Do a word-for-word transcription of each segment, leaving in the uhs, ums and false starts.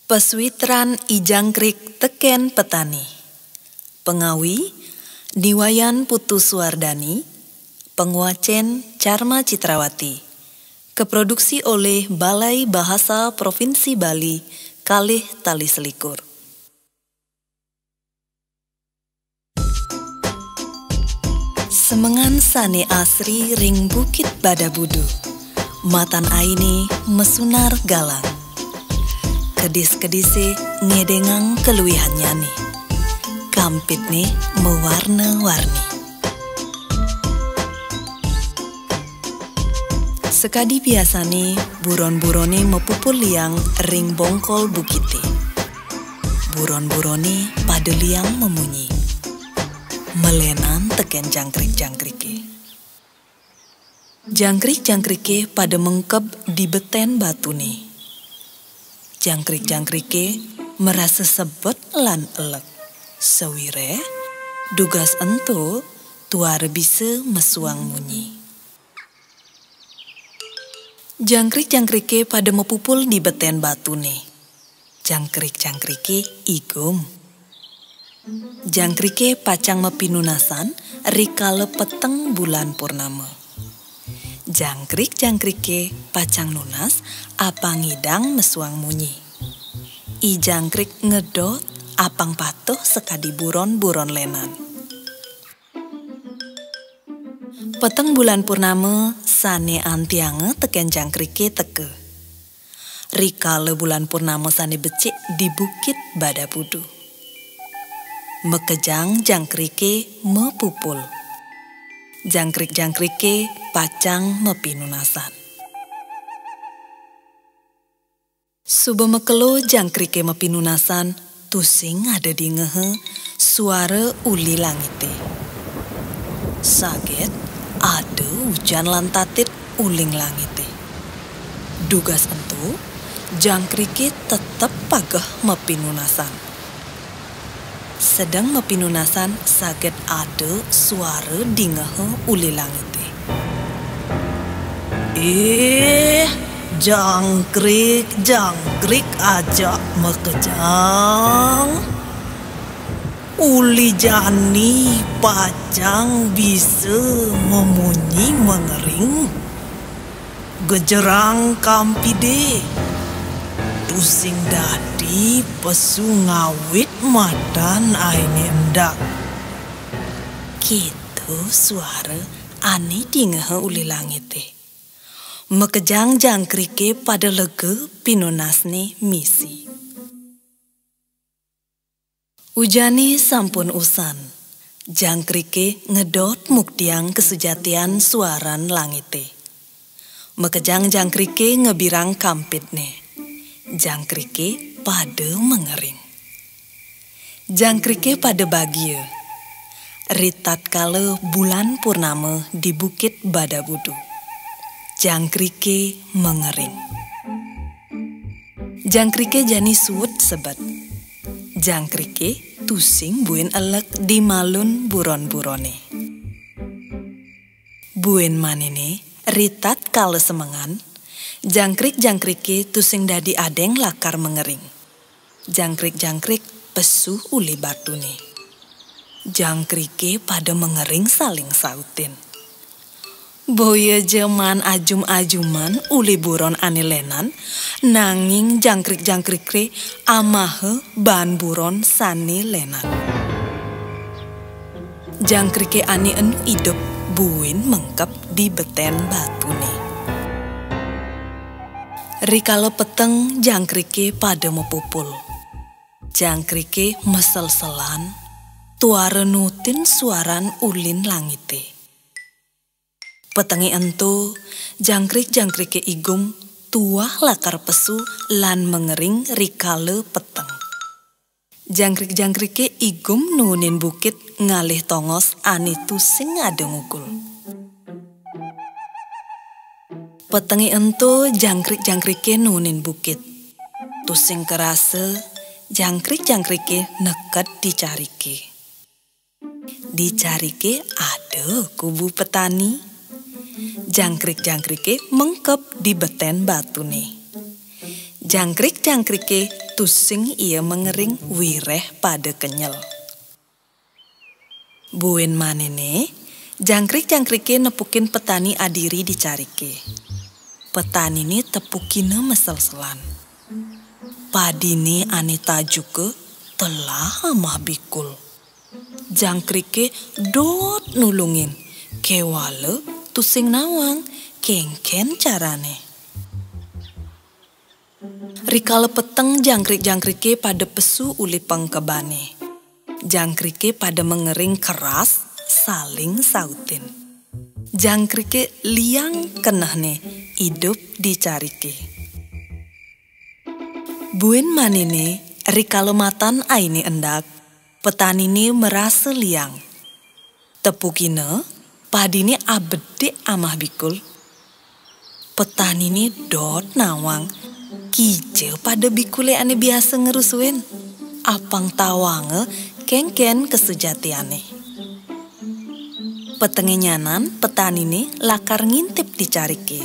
Pesuitran I Jangkrik tekén petani. Pengawi, Ni Wayan Putu Suwardani. Penguwacén, Carma Citrawati. Keproduksi olih Balai Bahasa Provinsi Bali, kalih tali selikur. Semengan sané asri ring Bukit Badabudu. Matan ainé masunar galang. Kedis-kedisé ngedéngang kaluihannyané. Kampidné mawarna-warni. Sakadi biasané, buron-buroné mapupul liang ring bongkol bukité. Buron-buroné pada liang mamunyi. Malénan tekén jangkrik-jangkriké. Jangkrik-jangkriké pada mengkeb di betén batuné. Jangkrik-jangkriké marasa sebet lan elek. Sawiréh, dugas ento tuara bisa mesuang munyi. Jangkrik-jangkriké pada mapupul di betén batuné. Jangkrik-jangkriké igum. Jangkriké pacang mapinunasan rikala peteng bulan purnama. Jangkrik-jangkriké pacang nunas apang ngidang mesuang munyi. I Jangkrik ngedot apang patuh sakadi buron-buron lénan. Peteng bulan purnama sané antianga tekén jangkriké teka. Rikala bulan purnama sané becik di Bukit Badabudu. Makejang jangkriké mapupul. Jangkrik-jangkriké pacang mapinunasan. Suba makelo jangkriké mapinunasan, tusing ada dingeha suara uli langité. Saget ada ujan lan tatit uling langité. Dugas ento, jangkriké tetep pageh mapinunasan. Sedeng mapinunasan saget ada suara dingeha uli langité. "Ih, jangkrik, jangkrik ajak makejang. Uli jani pacang bisa mamunyi mangering. Gejerang kampidé. Tusing dadi pesu ngawit matan ainé endak." Kéto suara ané dingeha uli langité. Makejang jangkriké pada lega, pinunasné misi. Ujané sampun usan. Jangkriké ngedot muktiang kasujatian suaran langité. Makejang jangkriké ngebirang kampidné. Jangkriké pada mangering. Jangkriké pada bagia. Ritatkala bulan purnama di Bukit Badabudu. Jangkriké mangering. Jangkriké jani suud sebet. Jangkriké tusing buin elek di malun buron-buroné. Buin maniné, ritatkala semengan, jangkrik-jangkriké tusing dadi adéng lakar mangering. Jangkrik-jangkrik pesu uli batuné. Jangkriké pada mangering saling sautin. Boya ja maan ajum-ajuman uli buron ané lénan, nanging jangkrik-jangkriké amaha baan buron sané lénan. Jangkriké ané enu idup buin mengkeb di betén batuné. Rikala peteng, jangkriké pada mapupul. Jangkriké maselselan, tuara nutin suaran ulin langité. Petengé ento, jangkrik-jangkriké igum tuah lakar pesu lan mangering rikala peteng. Jangkrik-jangkriké igum nuunin bukit ngalih tongos ané tusing ada ngugul. Petengé ento, jangkrik-jangkriké nuunin bukit. Tusing karasa, jangkrik-jangkriké neked di cariké. Di cariké ada kubu petani. Jangkrik-jangkriké mengkeb di betén batuné. Jangkrik-jangkriké Tusing ia mengering wireh pada kenyel. Buin manene, jangkrik-jangkrike nepukin petani adiri di carike. Petanine tepukina meselselan. Padine ane tajuka telah amah bikul. Jangkrike dot nulungin, kewala tusing nawang kenken carane. Rikala peteng jangkrik-jangkrike pada pesu uli pengkebane. Jangkrike pada mengering keras saling sautin. Jangkrike liang kenehne idup di carike. Buin manene, rikala matan aine endak, petanine merasa liang. Tepukina, padine abedik amah bikul. Petanine dot nawang, kija pada bikule ane biasa ngerusuin. Apang tawanga kenken kesejatiane. Petenge nyanan petanine lakar ngintip di carike.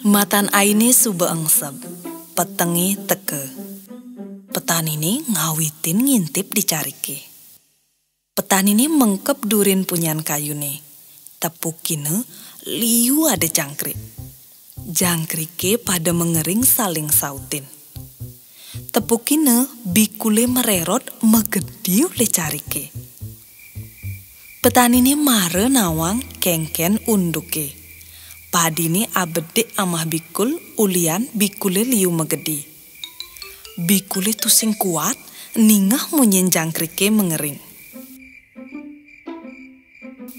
Matan aine suba engseb, petenge teka. Petanine ngawitin ngintip di carike. Petanine mengkeb durin punyan kayune. Tepukina liu ada jangkrik. Jangkrike pada mengering saling sautin. Tepukina bikule mererot megedi olih carike. Petanine mara nawang kenken unduke. Padine abedik amah bikul ulian bikule liu megedi. Bikule tusing kuat ningeh munyin jangkrike mengering.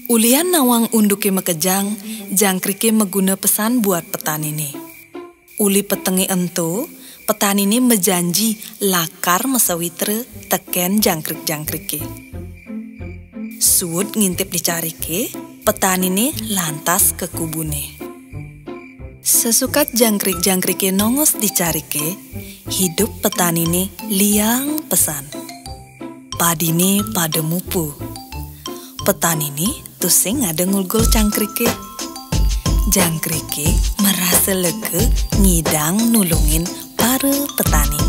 Ulian nawang unduke makejang, jangkrike maguna pesan buat petanine. Uli petenge ento, petanine majanji lakar masawitra teken jangkrik-jangkrike. Suud ngintip di carike, petanine lantas ka kubune. Sesukat jangkrik-jangkrike nongos di carike, idup petanine liang pesan. Padine pada mupu. Petanine tusing ada ngulgul jangkrike. Jangkrike marasa lega ngidang nulungin para petanine.